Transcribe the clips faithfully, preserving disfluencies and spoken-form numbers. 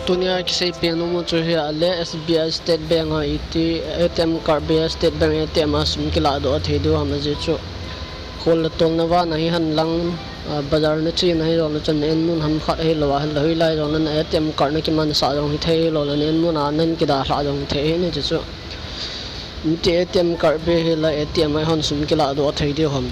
Tunia kisei peh nom u chu hi ahile S B I State Bank a iti A T M card beiya State Bank A T M a sum kiladoh thei diu ham ajeh chu. Khol le tolna vang ahi henlang, ah, bazar na chena hi jong le chun na en mun ham khat hilou a, hoilai jong le na A T M card na kimansah jong hithei lou le na en mun a na kidalhah jong hithei ahi, ajeh chu. Iti A T M card bei hi la A T M a hon sum kiladoh thei diu ham.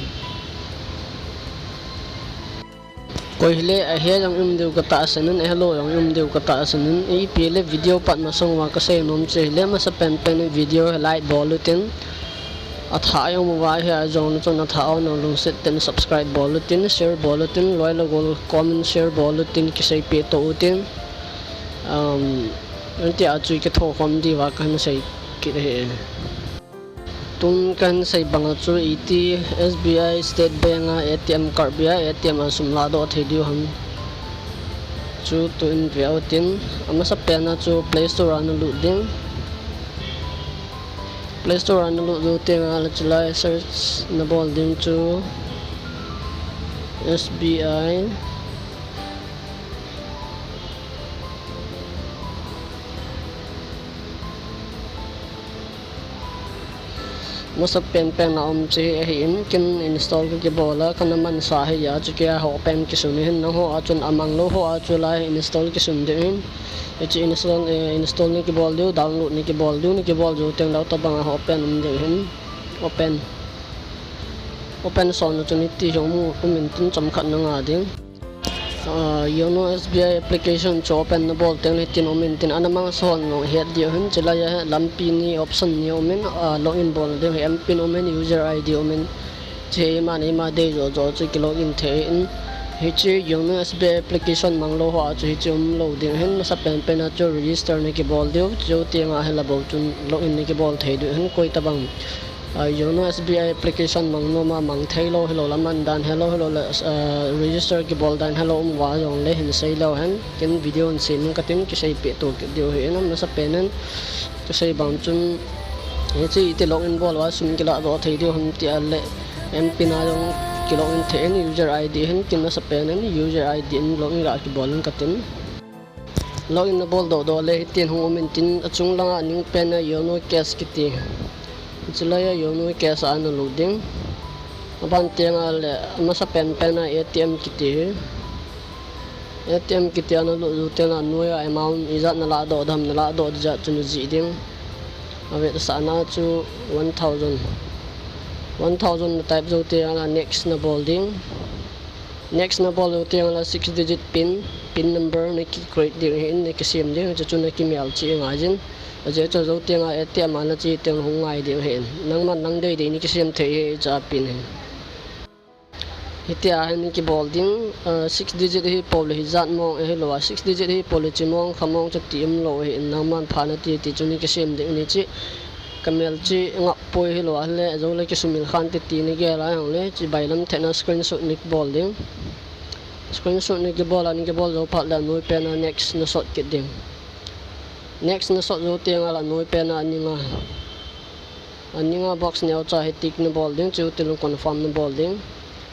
Koi hile ahe jong um diu katahsan in, ahelou jong um diu katahsan in, ipi le video pat masang uva kasei nom chu hile, masa penpen in video hi like bol utin, athah jong um uva hi a jong chun athah a na lungset ten subscribe bol utin, share bol utin, loi le gol comment share bol utin, kisei peh to utin, um, anti a chu kitho khom diuva kahin sei kit ahi. Tun kahin sei banga chu iti S B I State Bank a A T M card beiya A T M a sum ladoh thei diu ham. Chu tun ve utin, amasa pen a chu Play Store a na lut ding. Play Store a na lut jou teng a le chulai search na bol ding chu S B I. Masa penpen a um chu hi ahin, kin install ka kibol a, kana mansa hi a, chu kei a ho pen kisun hin, nangho a chun amang lou ho a chu lai install kisun ding hin. Hichu install, eh, install na kibol diu, download na kibol diu, na kibol jou teng le tabang a ho pen um ding hin. Open. Open son na chun hiti hi um, um intin chomkhat na nga ding. Ah, Yono S B I application chu open na bol teng le hitin um intin ana mangsa hon jong het diu hin, chulai a lampi ni option ni um in, ah, login bol ding hi M pin um in, user I D um in, hiche ima ni ima dei jo jo chu ki login thei in, hiche Yono S B I application mang lou ho a chu hiche um lou ding hin, masa penpen a chu register na kibol diu, chu teng a hi la bou chun login na kibol thei diu hin, koi tabang. Ah, Yono S B I application mang nom a mang thei lou hilou le, man dan helou hilou le, ah, register kibol dan helou um uva jong le hin sei leu hen, kin video hin sem katin kisei peh to kit diu hi in, masa pen in kisei bang chun, hiche iti login bol uva sum kiladoh thei diu ham ti a le, M pin a jong ki login thei in, user I D hin kin masa pen in user I D in login ga kibol in katin. Login na bol doh doh le hitin hung um intin achung langa ning pen a Yono Cash kiti. Chulai a Yono Cash a na lut ding. Aban teng a le masa penpen a A T M kiti hi. A T M kiti a na lut jou teng a noi a amount ijat na ladoh ding ham, na ladoh ding jat chu na jih ding. Avet sah na chu one thousand. One thousand na type jou teng a next na bol ding. Next na bol jou teng a six digit pin, pin number na ki create ding hin, na kisem ding, chuchu na kimel cheh ngai jin. Ajeh chu jou teng a A T M a na che teng hung ngai ding hin. Nangman nang dei dei na kisem thei hi cha pin hi. Hitia hin kibol ding, ah, six digit hi pou le hijat mong ahilou a, six digit hi pou le chi mong kha mong chu ti um lou hin, nangman pha na ti ti chu na kisem ding ni chi. Ka mel chi ngap poi hilou a le, jou le kisumil khan ti ti na gel a jong le, chi bailam thei na screenshot na kibol ding. Screenshot na kibol a, na kibol jou phat le noi pen a next na sot kit ding. Next na sot jou teng a la noi pen a aning a. Aning a box neo cha hi tick na bol ding, chuti lung confirm na bol ding.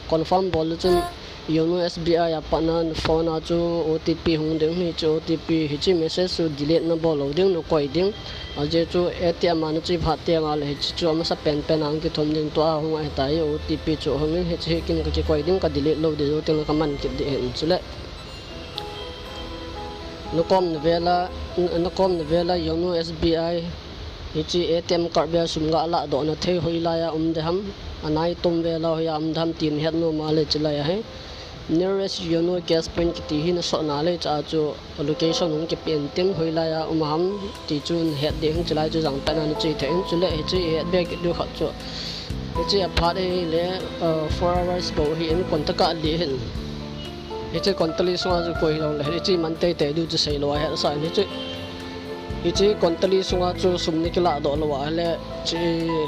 Confirm bol le chun Yono S B I a pat na phone a chu O T P hung ding, hichu O T P hiche message chu delete na bol lou ding, na koi ding. Ajeh chu A T M a na che phat teng a le hiche chu amasa penpen a hung kithum ding, tua hung ahitai, O T P chu hung in hiche hi kin ka kikoi ding, ka delete lou ding, jou teng le ka man kit ding hin chule. Na kom na vel a, na kom na vel a Yono S B I hiche A T M card beiya sum ga ladoh na thei hoilai a um ding ham, anai tom vel a hoiya um ding ham ti na het nom a le chulai a hi. Nearest Yono Cash Point kiti hi na sot na le cha chu location hung kipe intin hoilai a um ham ti chu na het ding hin, chulai chu jang pen a na che thei in chule hiche het be kit diu khat chu. Hiche a phat hi le, uh, four hours bou hi in kon taka le hin. Hiche kon tali sunga chu koi hilou le, hiche man teitei diu chu sei lou a het sa in hiche. Hiche kon tali sunga chu sum na kiladoh lou a le, hiche,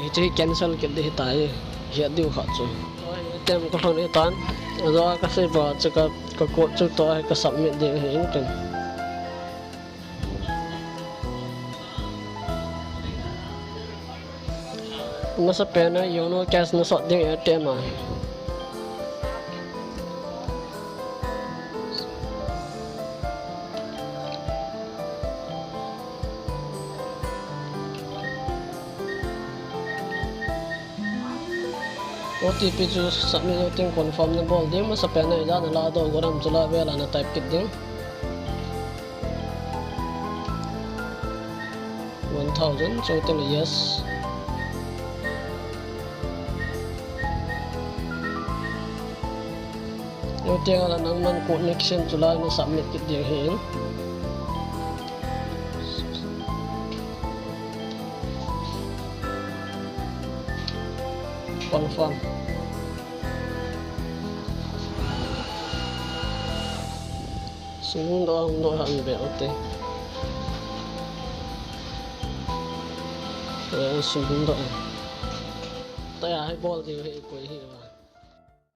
hiche cancel kit ding hitai, het diu khat chu. Tem ka lhon hitan, ajo a ka sei ba chu ka, ka code chu tua hi ka submit ding hi in ken. Masa pen a Yono Cash na sot ding A T M a. O T P chu submit u tin confirm nabol ding, masapen a ijat naladoh got ham chu la vel a natype kit ding. One thousand, chutengle yes. Chuteng le nangman connection chu la na submit kit ding ahin. Confirm. Sum hung doh, hung doh ham ve ute. Eh, sum hung doh. Tua hi bol diu hi koi hi ba.